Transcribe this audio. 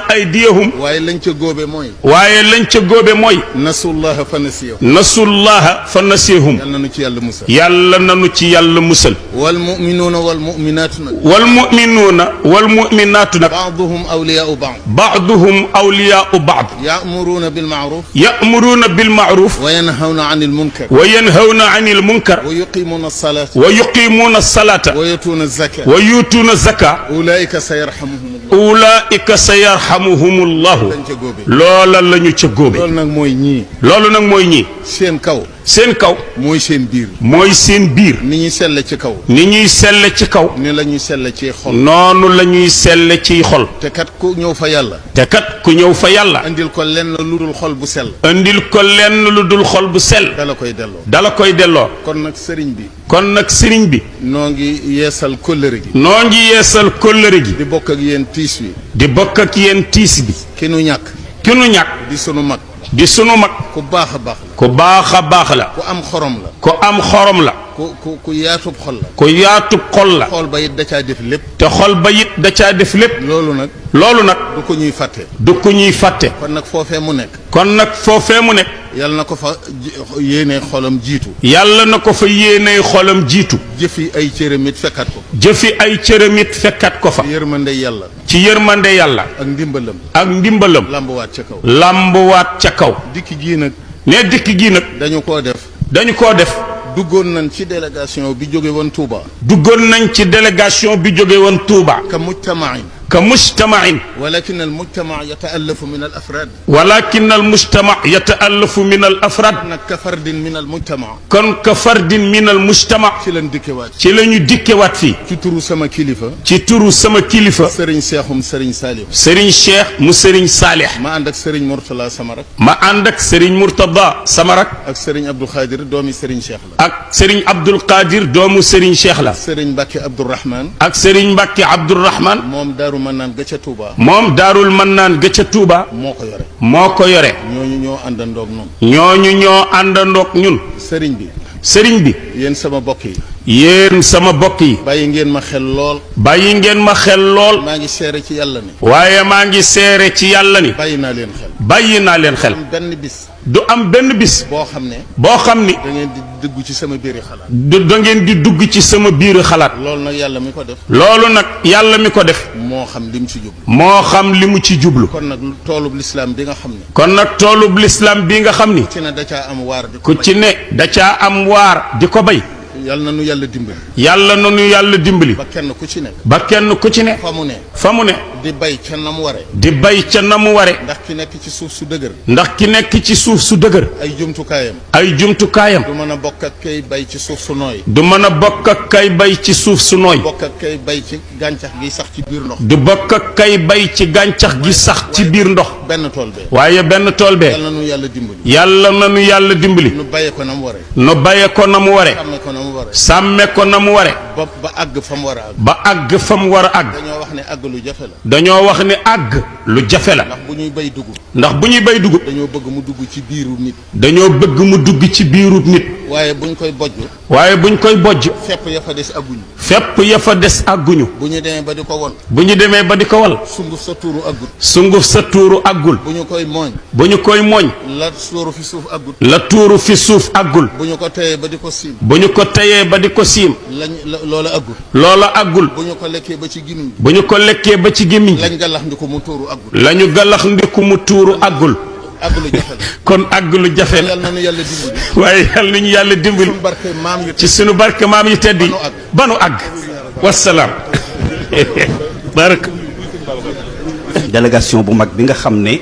aydiyahum waaye lañ ca góobe mooy waaye lañ ca góobe mooy nasullaha fa nasiyahum nasullaha fa nasiyahum yal nanu ci yàlla musal yàlla nanu ci yàlla musal wal muminuuna wal muminaatu nag wal muminuuna wal muminaatu nag baaduhum awliyaau baad baaduhum awliyaau baad yaamuruuna bilmaaruf ya'muruuna bilma'ruuf wa yanhawna an ilmunkar wa yanhawna anil munkar wa yuqimuuna alsalata wa yuqimuuna alsalata wa yutuuna alzaka wa yuutuuna zaka ulaika sa yarhamuhum ulaika sa yarhamuhumullahu lañ ca góobe loola la ñu ca góobe loolu nag mooy ñii loolu nag mooy ñii seen kaw seen kaw mooy seen biir mooy seen biir ni ñuy selle ci kaw ni ñuy selle ci kaw ni la ñuy selle ci xol noonu la ñuy selle ciy xol te kat ku ñëw fa yàlla te kat ku ñëw fa yàlla andil ko lenn lu dul xol bu sell andil ko lenn lu dul xol bu sell dala koy delloo dala koy delloo kon nag sëriñ bi kon nag sëriñ bi noo ngi yeesal kóllëre gi noo ngi yeesal kóllëre gi di bokk ak yéen tiis wi di bokk ak yéen tiis bi ki nu ñàkk ki nu ñàkk di sunu mag di sunu mag ku baax a baax la ku baax a baax la ku am xorom la ku am xorom la ku yaatub xol la ku yaatub xol la xool ba it da caa def lépp te xol ba it da caa def lépp loolu nag loolu nag du ko ñuy fàtte du ko ñuy fàtte kon nag foofee mu nekk kon nag foofee mu nekk yàlla na ko fa yéene xolam jiitu yàlla na ko fa yéeney xolam jiitu jëfi ay cëram it fekkat ko jëfi ay cëramit fekkat ko fa yërmande yàlla ci yërmande yàlla ak ndimbalam ak ndimbalam lambuwaat ca kaw lambuwaat ca kaw dikk gii nag ne dikk gi nag dañu koo def dañu koo def duggoon nañ ci délégation bi jóge woon Touba duggoon nañ ci délégation bi jóge woon Touba ka mujtamain ka mujtamain walakin al mujtama yataallafu min al afrad walakin al mujtama yataallafu min al afrad nag ka fardin min al mujtama kon ka fardin min al mujtama ci lañ dikkewaat ci la ñu dikkewaat fii ci turu sama kilifa ci turu sama kilifa sëriñ seexum sëriñ Saliou Serigne Cheikh mu Serigne Saalih ma ànd ak sëriñ Mourtala sama rak ma ànd ak Serigne Mourtada sama rak ak sëriñ Abdou Khadir doomi sëriñ Cheikh la ak Serigne Abdul Qadir doomu Serigne Cheikh la sëriñ Mbacke Abdourahman ak Serigne Mbacke Abdourahman moom daaru mën naan ga ca Touba moom daarul mën naan ga ca Touba moo ko yore moo ko yore ñooñu ñoo àndandoog noonu ñooñu ñoo àndandoog ñun sëriñ bi sëriñ bi yéen sama bokk yi yéen sama bokk yi bàyyi ngeen ma xel lool bàyyi ngeen ma xel lool maa ngi seere ci yàlla ni waaye maa ngi seere ci yàlla ni bàyyi naa leen xel bàyyi naa leen xel am benn bis du am benn bis boo xam ne boo xam ni da ngeen di dugg ci sama biiri xalaat da ngeen di dugg ci sama biir xalaat loolu nag yàlla mi ko def loolu nag yàlla mi ko def moo xam lim ci jublu moo xam li mu ci jublu kon nag toolub lislaam bi nga xam ne kon nag toolub lislaam bi nga xam ni ci ne da caa am waar di ko ku ci ne da caa am waar di ko bay yàlla na nu yàlla dimbali yàlla na nu yàlla dimbali ba kenn ku ci nekk ba kenn ku ci ne fa mu ne fa mu ne di bay ca na mu ware di bay ca na mu ware ndax ki nekk ci suuf su dëgër ndax ki nekk ci suuf su dëgër ay jumtukaayam ay jumtukaayam du mën a bokk ak kay bay ci suuf su nooy du mën a bokk ak kay bay ci suuf su nooy bokk ak kay bay ci gàncax gi sax ci biir ndox du bokk ak kay bay ci gàncax gi sax ci biir ndox benn tool bee waaye benn tool bee yàlla na nu yàlla dimbali yàlla na nu yàlla dimbali nu bàyyee ko na mu ware nu baye ko na mu ware sàmme ko na mu ware sàmme ko na mu ware ba àgg fa mu war a àgg ba àgg fa mu war a àgg dañoo wax ne àgg lu jafe la dañoo wax ni àgg lu jafe la ndax bu ñuy bay dugub ndax bu ñuy bay dugub dañoo bëgg mu dugg ci biiru nit dañoo bëgg mu dugg ci biirub nit waaye buñ koy bojj waaye buñ koy bojj fepp ya fa des agguñu fépp ya fa des àgguñu bu ñu demee ba di ko won bu ñu demee ba di ko wal sunguf sa tuuru aggut sunguf sa tuuru àggul bu ñu koy mooñ bu ñu koy mooñ la tuuru fi suuf aggut la tuuru fi suuf àggul bu ñu ko teyee ba di ko siim bu ñu ko teyee ba di ko siim loola aggut loola àggul bu ñu ko lekkee ba ci gimiñ bu ñu ko lekkee ba ci gémmiñ lañ galax ndi ko mu tuuru aggut lañu galax ndiku mu tuuru àggul agg lu jafe la kon àgg lu jafe la yàlla na nu yàlla dimbali waaye yàlla nañu yàlla dimbali suñu barke maam yu ci sunu barke maam yi tedd yi ba nu àgg wasalaam barak délégation bu mag bi nga xam ne